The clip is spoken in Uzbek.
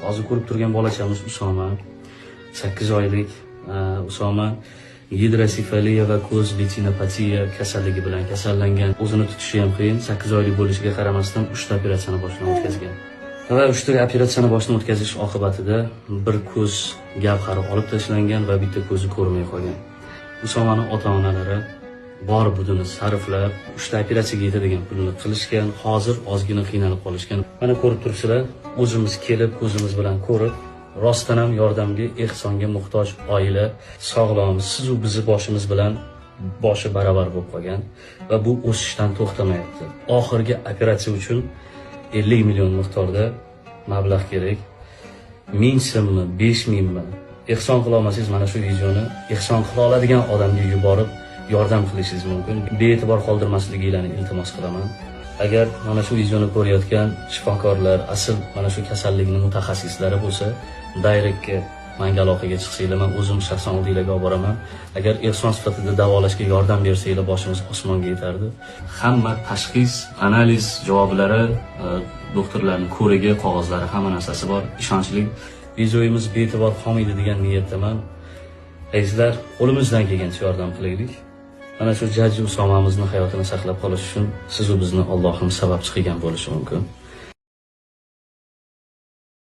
Hozir ko'rib turgan bolachamiz Usoma, 8 oylik. Usoma gidrosefaliya va ko'z retinopatiya kasalligi bilan kasallangan. O'zini tutishi ham qiyin. 8 oylik bo'lishiga qaramasdan 3 ta operatsiyani boshdan o'tkazgan. Va 3 ta operatsiyani boshdan o'tkazish oqibatida bir ko'z gavhari olib tashlangan va bitta ko'zi ko'rmay qolgan. Usomani ota-onalari bor budini sarflab 3 ta operatsiyaga yetadigan pulni qilishgan, hozir ozgina qiynalib qolishgan. Mana ko'rib turibsizlar, o'zimiz kelib ko'zimiz bilan ko'rib, rostdan ham yordamga, ehsonga muhtoj oila, sog'lom, siz u bizni boshimiz bilan boshi baravar bo'lib qolgan va bu o'sishdan to'xtamayapti. Oxirgi operatsiya uchun 50 million miqdorda mablag' kerak. 1000 so'mmi, 5000 mi? Ehson qila olmasangiz mana shu videoni ehson qila oladigan odamga yuborib yordam qilishingiz mumkin. Bee'tibor qoldirmasligingizni iltimos qilaman. Agar mana shu videoni ko'rayotgan shifokorlar, asl mana shu kasallikning mutaxassislari bo'lsa, direktga menga aloqaga chiqsanglar, men o'zim shaxsan oldinglarga olib boraman. Agar ehson sifatida davolashga yordam bersanglar, boshimiz osmonga yetardi. Hamma tashxis, analiz javoblari, doktorlarning ko'rigi, qog'ozlari, hamma narsasi bor, ishonchli. Videomiz bee'tibor qolmaydi degan niyatdaman. Azizlar, qo'limizdan kelgancha yordam qilaylik. Mana shu jajji Usomamizni hayotini saqlab qolish uchun siz u bizni Allohim sababchi qilgan bo'lishi mumkin.